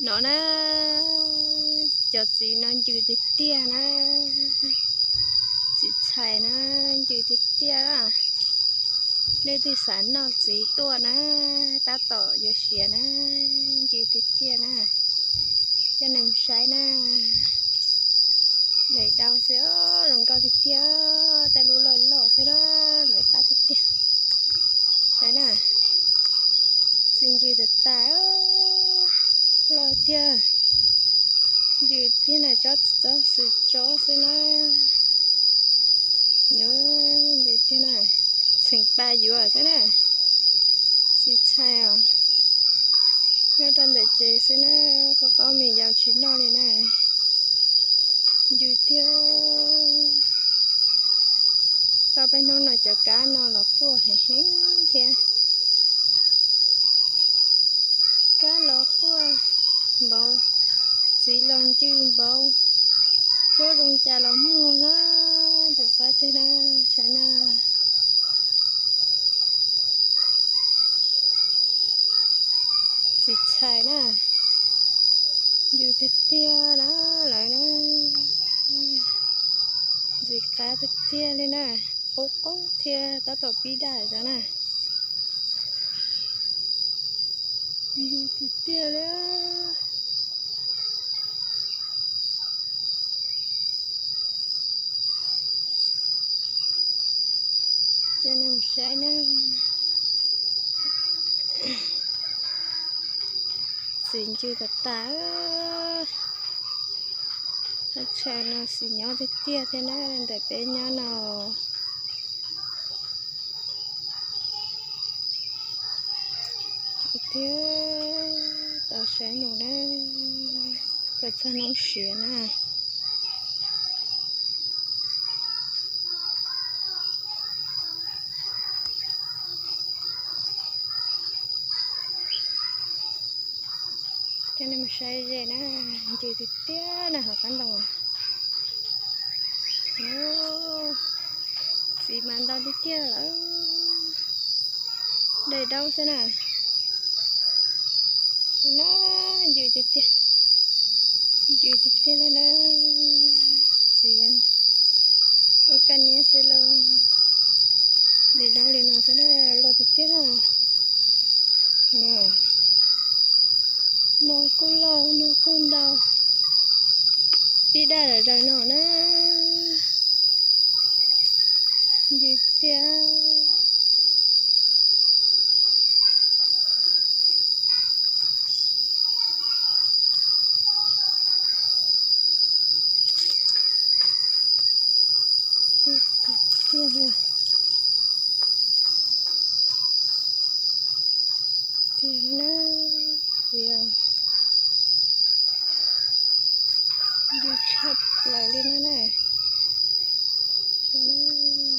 No na, cov txiv no ncws tiag tiag na, txiv txhais na, ncws tiag tiag. Leej twg xav noj txiv tuaj na, tab tom yuav siav na, ncws tiag tiag na. Coj nej mus saib na, daim dau xwb, zoo nkauj tiag tiag, tej lub loj loj xwb na, ntxim qab tiag tiag. Saib na, txiv ncws tas tas, loj tiag. Ncws tiag na, tsob txim txob xwm tsob xwb na. Ncws tiag na, txheem pa yuav xwb na. Txiv txhais os, nyob rau ntawm tsev xwb na, qaub qaub mis yaus tsis noj li na. Ncws tiag. Tau peb hnub no cov kab no los quaj heev heev thiab. Kab los quaj npaum, txiv los ncws npaum, tsob zoo cas los muaj na, ntxim qab tiag na, saib na. Txiv txhais na, ncws tiag tiag na lawm na, ntxim qab tiag tiag li na, qub qub thiab tab tom pib daj zog na. Ncws tiag tiag li. Coj nej mus saib na. Txiv ncws tas tas. Thaj chaw no xis nyob tiag tiag thiab na, ntawm peb nyob no. Tiag, tau saib mus na, kom txog hnub siav na. Coj nej mus saib ze na, ncws tiag tiag na hauv qab ntoo. Txiv mas ntau tiag tiag lawm. Daim daub xwb na. Na, ncws tiag tiag. Ncws tiag tiag li na. Txiv ua kaj niab xwb lauj. Daim daub li no xwb na, loj tiag tiag na. No kuj loj, no kuj ntau. Pib daj lawm zaws no na. Ncws tiag. Tiag na. Tiag na, txiv, ncws tshaj plaws li no na. Saib na.